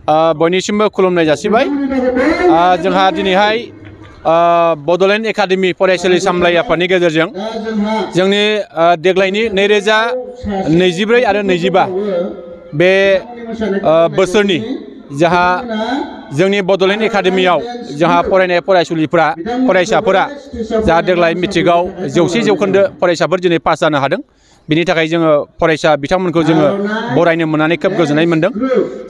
बयनिसिमबो खुलुमनाय जासिबाय जोंहा दिनैहाय बड'लेण्ड एकाडेमि फरायसालि सामलाय आफादनि गेजेरजों जोंनि देग्लायनि 2024 आरो 2025 बे बोसोरनि जाहा जोंनि बड'लेण्ड एकाडेमियाव जाहा फरायनाय फरायसाफोरा जा देग्लाय मेट्रिकआव 100% फरायसाफोर दिनै पास जानो हादों बिनि थाखाय जोङो फरायसा बिथांमोनखौ जोङो बरायनो मोननानै खोब गोजोननाय मोनदों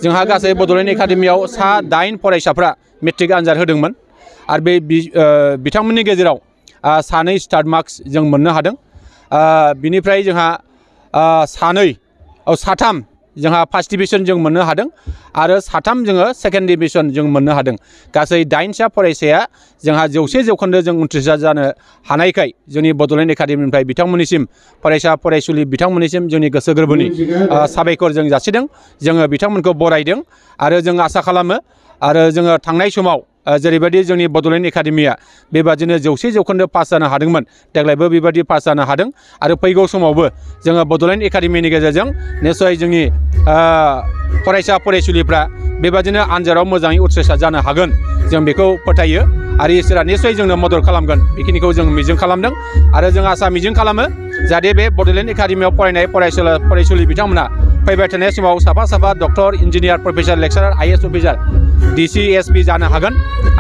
जोंहा गासै बड'लेण्ड एकाडेमियाव 8 फरायसाफ्रा मेट्रिक आनजाद होदोंमोन आरो बे बिथांमोननि गेजेराव 2 स्टार मार्क्स जों मोननो हादों बिनिफ्राय जोंहा 3 जोंहा फर्स्ट डिविजन जों मोननो हादों आरो 3 जोङो सेकेंड डिविजन जों मोननो हादों गासै 8 फरायसाया जोंहा 100% जों उथ्रिसार जानो हानायखाय जोंनि बड'लेण्ड एकाडेमिनिफ्राय बिथांमोननिसिम फरायसा फरायसुलि बिथांमोननिसिम जोंनि गोसो गोरबोनि साबायखर जों जासिदों जोङो बिथांमोनखौ बरायदों आरो जों आसा खालामो आरो जोङो थांनाय समाव जेरैबायदि जोंनि बड'लेण्ड एकाडेमिया बेबादिनो 100% पास जानो हादोंमोन देग्लायबो बेबादि पास जानो हादों आरो फैगौ समावबो जोङो बड'लेण्ड एकाडेमिनि गेजेरजों निश्चय जोंनि फरायसा फरायसुलिफ्रा बेबादिनो आनजादाव मोजाङै उथ्रिसार जानो हागोन जों बेखौ फोथायो आरो इसोरा निश्चय जोंनो मदद खालामगोन बेखिनिखौ जों मिजिं खालामदों आरो जों आसा मिजिं खालामो जाहाथे बे बड'लेण्ड एकाडेमियाव फरायनाय फरायसुलि बिथांमोना फैबाय थानाय समाव साफा doctor engineer professor lecturer IAS officer DC SP जानो हागोन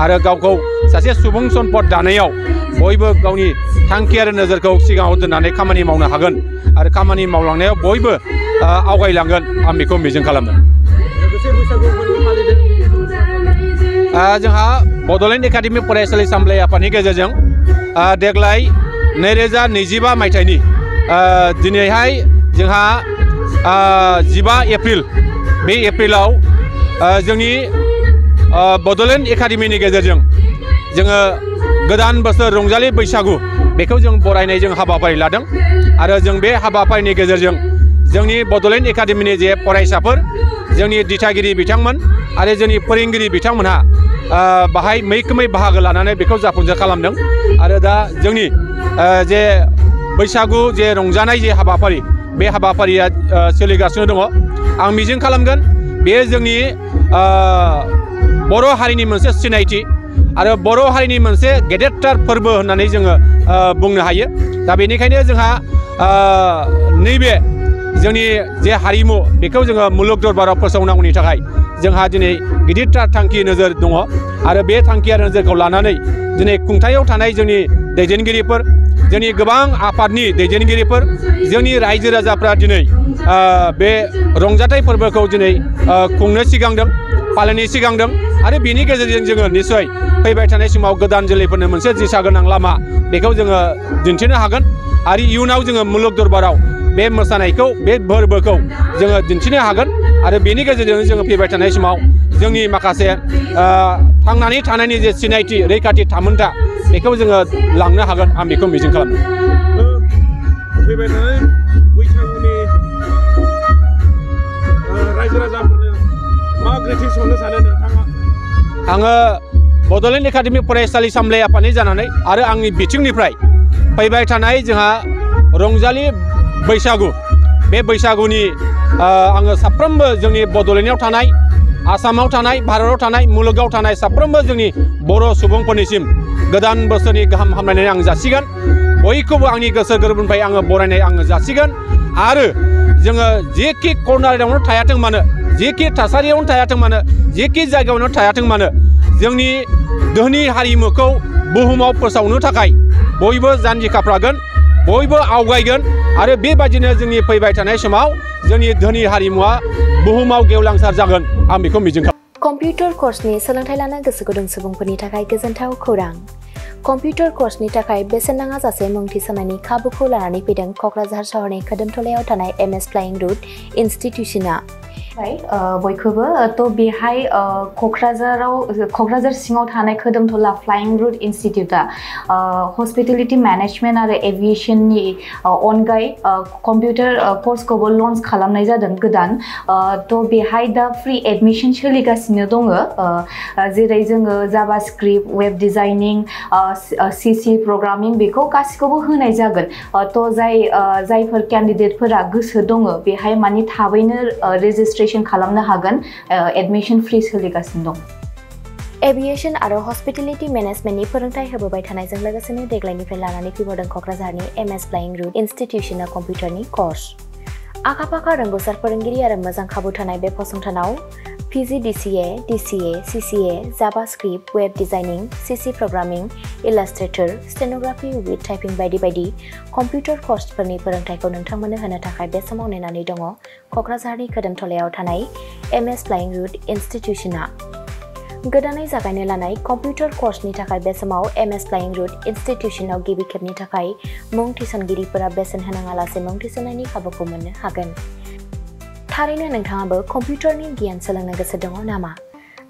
आरो गावखौ सासे सुबुं सम्पद दानायाव बयबो गावनि थांखि आरो नोजोरखौ सिगाङाव दोननानै खामानि मावनो हागोन आरो खामानि मावलांनायाव बयबो आवगायलांगोन आं बेखौ मिजिं खालामदों जोंहा बड'लेण्ड एकाडेमि फरायसालि सामलाय आफादनि गेजेरजों देग्लाय 2025 मायथाइनि दिनैहाय जोंहा 15 एप्रिल बे एप्रिलाव जोंनि बड'लेण्ड एकाडेमिनि गेजेरजों जोङो गोदान बोसोर रंजालि बैसागु बेखौ जों बरायनाय जों हाबाफारि लादों आरो जों बे हाबाफारिनि गेजेरजों जोंनि बड'लेण्ड एकाडेमिनि जे फरायसाफोर जोंनि दिथागिरि बिथांमोन आरो जोंनि फोरोंगिरि बिथांमोनहा बाहाय मैखोमै बाहागो लानानै बेखौ जाफुंसार खालामदों आरो दा जोंनि जे बैसागु जे रंजानाय जे हाबाफारि बे हाबाफारिया सोलिगासिनो दङ आं मिजिं खालामगोन बेयो जोंनि बर' हारिनि मोनसे सिनायथि आरो बर' हारिनि मोनसे गेदेरथार फोरबो होननानै जोङो बुंनो हायो दा बेनिखायनो जोंहा नैबे जोंनि जे हारिमु बेखौ जोङो मुलुग दरबाराव फोसावनांगौनि थाखाय जोंहा दिनै गिदिरथार थांखि नोजोर दङ आरो बे थांखि आरो नोजोरखौ लानानै दिनै खुंथायाव थानाय जोंनि दैदेनगिरिफोर जोंनि गोबां आफादनि दैदेनगिरिफोर जोंनि रायजो राजाफ्रा दिनै बे रंजाथाइ फोरबोखौ दिनै खुंनो सिगांदों फालिनो सिगांदों आरो बेनि गेजेरजों जोङो निश्चय फैबाय थानाय समाव गोदान जोलैफोरनो मोनसे दिशा गोनां लामा बेखौ जोङो दिन्थिनो हागोन आरो इयुनाव जोङो मुलुग दरबाराव बे मोसानायखौ बे फोरबोखौ जोङो दिन्थिनो हागोन आरो बेनि गेजेरजों जोङो फैबाय थानाय समाव जोंनि माखासे थांनानै थानायनि जे सिनायथि रैखाथि थामोनथा बेखौ जोङो लांनो हागोन आं बेखौ मिजिं खालामो फैबाय थानाय बैसागुनि रायजो राजाफोरनो मा ग्रिटिंस हरनो सानो नोंथाङा आङो बड'लेण्ड एकाडेमि फरायसालि सामलाय आफादनि जानानै आरो आंनि बिथिंनिफ्राय फैबाय थानाय जोंहा रंजालि बैसागु बे बैसागुनि आङो साफ्रोमबो जोंनि बड'लेण्डआव थानाय आसामाव थानाय भारताव थानाय मुलुगाव थानाय साफ्रोमबो जोंनि बर' सुबुंफोरनिसिम गोदान बोसोरनि गाहाम हामलायनाय आं जासिगोन बयखौबो आंनि गोसो गोरबोनिफ्राय आङो बरायनाय आङो जासिगोन आरो जोङो जेखि कर्नारावनो थायाथों मानो जेखि थासारियावनो थायाथों मानो जेखि जायगायावनो थायाथों मानो जोंनि धोनि हारिमुखौ बुहुमाव फोसावनो थाखाय बयबो जानजि खाफ्रागोन बयबो आवगायगोन आरो बेबायदिनो जोंनि फैबाय थानाय समाव जोंनि धोनि हारिमुवा बुहुमाव गेवलांसार जागोन आं बेखौ मिजिं खालामो कम्पिउटार कर्सनि सोलोंथाइ लानो गोसो गुदुं सुबुंफोरनि थाखाय गोजोनथाव खौरां कम्पिउटार कर्सनि थाखाय बेसेन नाङा जासे मुं थिसननायनि खाबुखौ लानानै फैदों क'क्राझार सहरनि खोदोमथलायाव थानाय एमएस फ्लाइं रुट इनस्टिट्यूशना बयखौबो थ' बेहाय क'क्राझार सिङाव थानाय खोदोमथला फ्लाइं रुट इनस्टिट्यूटा हस्पिटेलिटी मेनेजमेन्ट आरो एभिएशननि अनगायै कम्पिउटार कर्सखौबो लन्च खालामनाय जादों गोदान थ' बेहाय दा फ्रि एडमिशन सोलिगासिनो दङ जेरै जोङो JavaScript web designing CC programming बेखौ गासिखौबो होनाय जागोन थ' जायफोर केन्डिडेटफोरा गोसो दङ बेहाय माने थाबैनो रेजिस्ट्रेशन मेट्रिकुलेसन खालामनो हागोन एडमिशन फ्रि सोलिगासिनो दं एभिएशन आरो हस्पिटेलिटी मेनेजमेन्टनि फोरोंथाय होबोबाय थानायजों लोगोसेनो देग्लायनिफ्राय लानानै फैबावदों क'क्राझारनि एमएस फ्लाइंग रुट इनस्टिट्यूशना कम्पिउटारनि कर्स आखा-फाखा रोंगौसार फोरोंगिरि आरो मोजां खाबु थानाय बे फसंथानाव PGDCA, DCA, CCA, JavaScript, web designing, CC programming, Illustrator, stenography with typing बायदि बायदि कम्पिउटार कर्सफोरनि फोरोंथायखौ नोंथांमोननो होनो थाखाय बे समाव नेनानै दङ क'क्राझारनि खोदोमथलायाव थानाय एमएस फ्लाइंग रुट इनस्टिट्यूशना गोदानै जागायनो लानाय कम्पिउटार कर्सनि थाखाय बे समाव एमएस फ्लाइंग रुट इनस्टिट्यूशनाव गिबि खेबनि थाखाय मुं थिसनगिरिफोरा बेसेन होनाङालासे मुं थिसननायनि खाबुखौ मोननो हागोन थारैनो नोंथाङाबो कम्पिउटारनि गियान सोलोंनो गोसो दङ नामा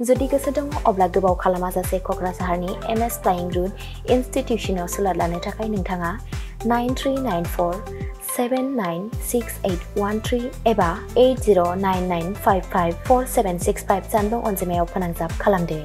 जुदि गोसो दङ अब्ला गोबाव खालामाजासे क'क्राझारनि एमएस फ्लाइंग रुट इनस्टिट्यूशनाव सोलों लानो थाखाय नोंथाङा 9394796813 एबा 8099554765 जानबुं अनजिमायाव फोनांजाब खालामदो